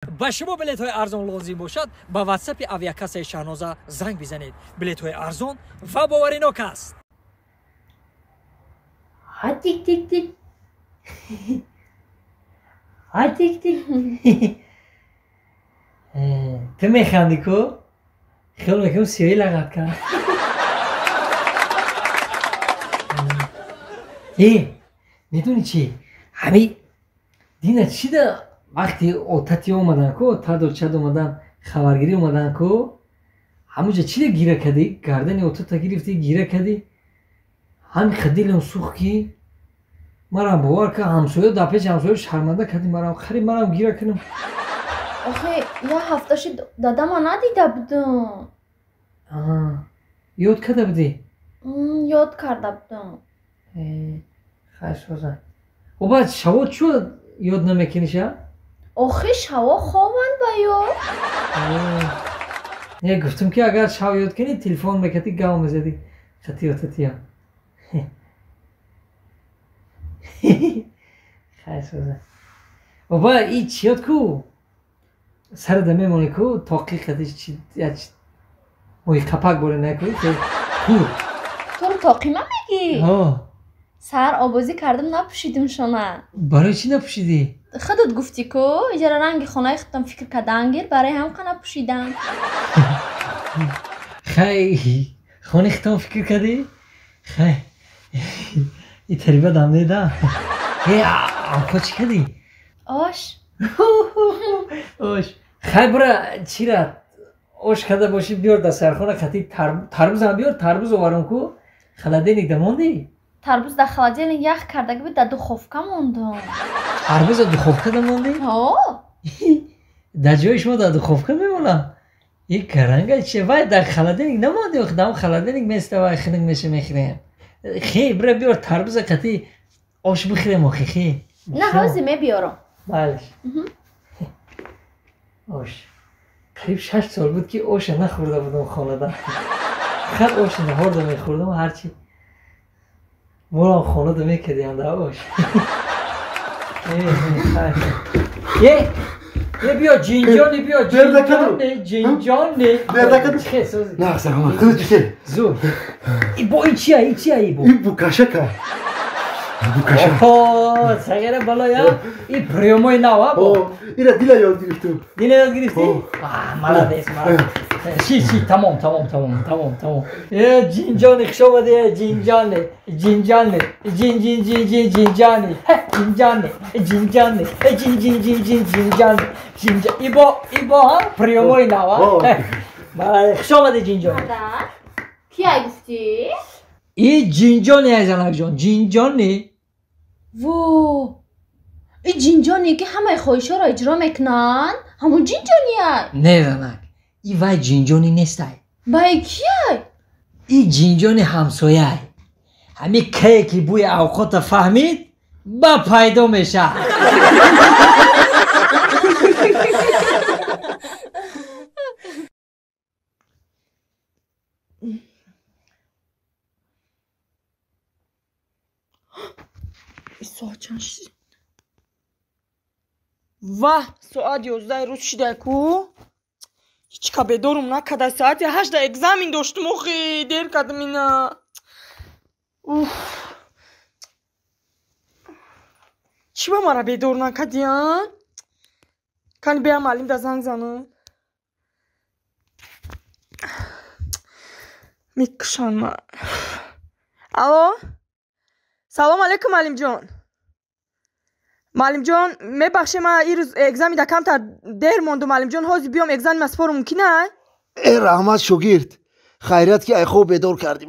Ба шумо билетҳои арзон лозим бошад, ба ватсапи авиакассаи Шаҳноза занг бизанед. Билетҳои арзон ва боваринок аст. Ҳа, тик тик тик, ҳа, тик тик. Ту механдӣ ку, хиёл мекунам сиёҳӣ лағат кард. Э, медонӣ чӣ, ҳами дина чида вақти отати омадан ку, таду чад омадан, хабаргирӣ омадан ку, ҳамуҷа чида гира кардӣ, гардани отата гирифтӣ, гира кардӣ, ҳами дилам сӯхт, ки марам бовар кар, ҳамсоя дар пеши ҳамсоя шарманда кардӣ марам, қариб марам гира кунам. Охе, як ҳафта шид, дадама надида будам. Ёд карда будӣ? Ёд карда будам. Хайр, соза. О, баъд шаво чӯ ёд намекуниша? Охи, шаво хованд ба ёд. Не, гуфтам, ки агар шав ёд кунӣ, телефон мекардӣ, гав мезадӣ хати отатия. Хайр, соза. Оба, и чӣ ёд ку, сарада мемонӣ ку, тоқи хати моҳи қапак боре наку тур. Тур тоқима мегӣ? Сар обозӣ кардам, напӯшидим шона. Барои чӣ напӯшидӣ? Худат гуфтӣ ку, иҷара ранги хонаи худтон фикр кардан гир, барои ҳамқа напӯшидам. Хай, хонаи худтон фикр кардӣ, хай, и тариба дам неда. Э, авқот чӣ кардӣ? Ош. Ош. Хай, бура, чира ош карда бошӣ, биёр дар сархона, хати тарбузам биёр, тарбуз оварам ку, холодильник да мондӣ? Тарбуз дар холодильник ях кардаги буд, дар духовка мондум. Тарбуза духовка да мондӣ? Ҳо. Дар ҷои шумо дар духовка мемонам? И каранга чи, вай дар холодильник намонди? Охи, холодильник места, вай хунук меша, мехӯрем. Хе, бира биёр тарбуза, қати ош бихӯрем, охи, хе. На, ҳозир мебиёрам. Балеш. Ош, қариб 6 сол буд, ки оша нахӯрда будам хонада. Фақат оши наҳорда мехӯрдам, ҳарчи морам хонада мекардиам дар ош. Е, е, биё, ҷинҷони, биё, ҷинҷони, ҷинҷони. Зур. Бо и чия, и чия, и бо? И букашака. Букаша. Сагара балоя, и приёмои нава бо. Ира дила ёд гирифтум. Дила ёд гирифтӣ? Молодец, молодец. Ши, ши, тамом, тамом, тамом, тамом, тамом. Э, ҷинҷони, хуш омадӣ, ҷинҷони, ҷинҷони, ҷин ҷин ҷин ҷин ҷинҷони, ҷинҷони, ҷинҷони, ҷин ҷин ҷин ҷин ҷинҷони, ҷинҷа. Ибо, ибо, ҳа, приёмои нава. Молодец, хуш омадӣ, ҷинҷони. Кияй гуфтӣ? И ҷинҷони, айзанакҷон, ҷинҷони. Во, и ҷинҷоне, ки ҳамаи хоҳишҳоро иҷро мекунанд, ҳамун ҷинҷонияй? Не, занак, и вай ҷинҷони нестай. Бай кияй? И ҷинҷони ҳамсояй. Ҳами кае ки бӯи авқота фаҳмид, ба пайдо мешавад. Соат чанд шид? Ваҳ, соат 11 рӯз шидай ку, ҳеҷ ка бедорум накарда. Соати 8-да экзамен доштум, охи, дер кардам ина. Уф, чӣ ба мара бедор накардиян? Кани бея маълим да занг занам, мекушанд ма. Алло, салом алейкум, маълимҷон. Маълимҷон, мебахше, ма ирӯз экзамида камтар дер мондум. Маълимҷон, ҳозир биём, экзамин спору мумкин ай? Э, раҳмат, шогирд, хайрият, ки ай хоб бедор кардӣ.